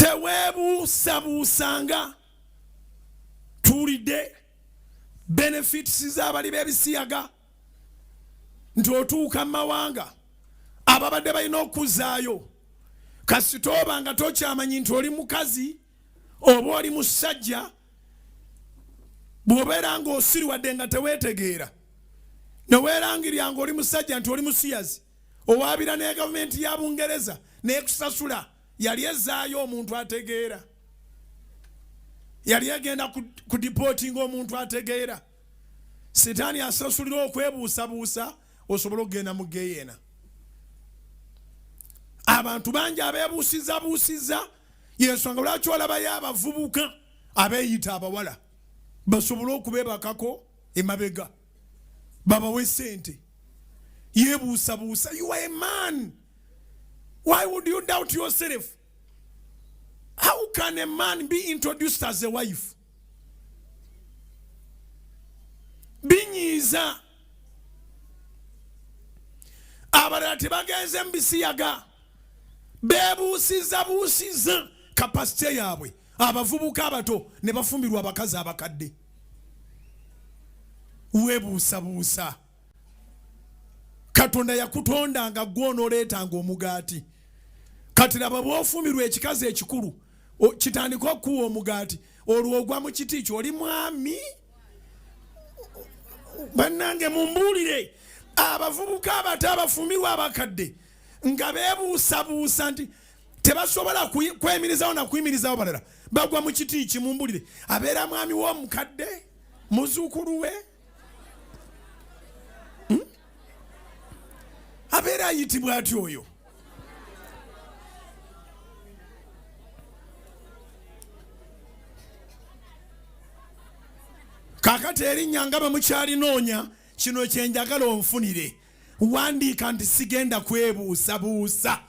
Teweebuusabuusanga. Tuwulidde benefits z'abali b'ebisiyaga nti otuuka mu mawanga ababadde balina okuzaayo, kasita oba nga tokyamanyi nti oli mukazi oba oli musajja, bw'obeera ng'osiriwadde nga teweetegeera, neweerangirira ng'oli musajja nti oli musiyazi, owaabira ne gavumenti ya Bungereza neekusasula. Yali ezaayo omuntu ategeera, yali egenda ku dipootinga omuntu ategeera. Sitaani asasulira okwebuusabuusa osobole okugenda mu geyeena. Abantu bangi abeebuusizabuusiza, yensonga lwaki olabayo abavubuka abeeyita abawala basobole okubeebakako emabega babawe sente. Yebuusabuusa. You are a man, why would you doubt yourself? How can a man be introduced as a wife? Binyiiza. Abalala tebagenze mu bisiyaga, beebuusiza buusiza kapasite yaabwe. Abavubuka abato ne bafumbirwa abakazi abakadde. Weebuusabuusa. Katonda yakutonda nga gwe onooleetanga omugaati. Kati laba bw'ofumbirwa ekikazi ekikulu kitandika okukuwa omugaati, olwo ogwa mu kiti kyo. Oli mwami. Bannange, mumbuulire, abavubuka abato abafumbirwa abakadde nga beebuusabuusa nti tebasobola kweyimirizawo na kuyimirizawo balala, bagwa mu kiti ki? Mumbulire, abeera mwami w'omukadde, muzuukulu we, Abeera ayitibwa atya oyo? Kakati erinnya nga bwe mukyalinoonya, kino kyenjagala onfunire. Wandiika nti sigenda kwebuusabuusa.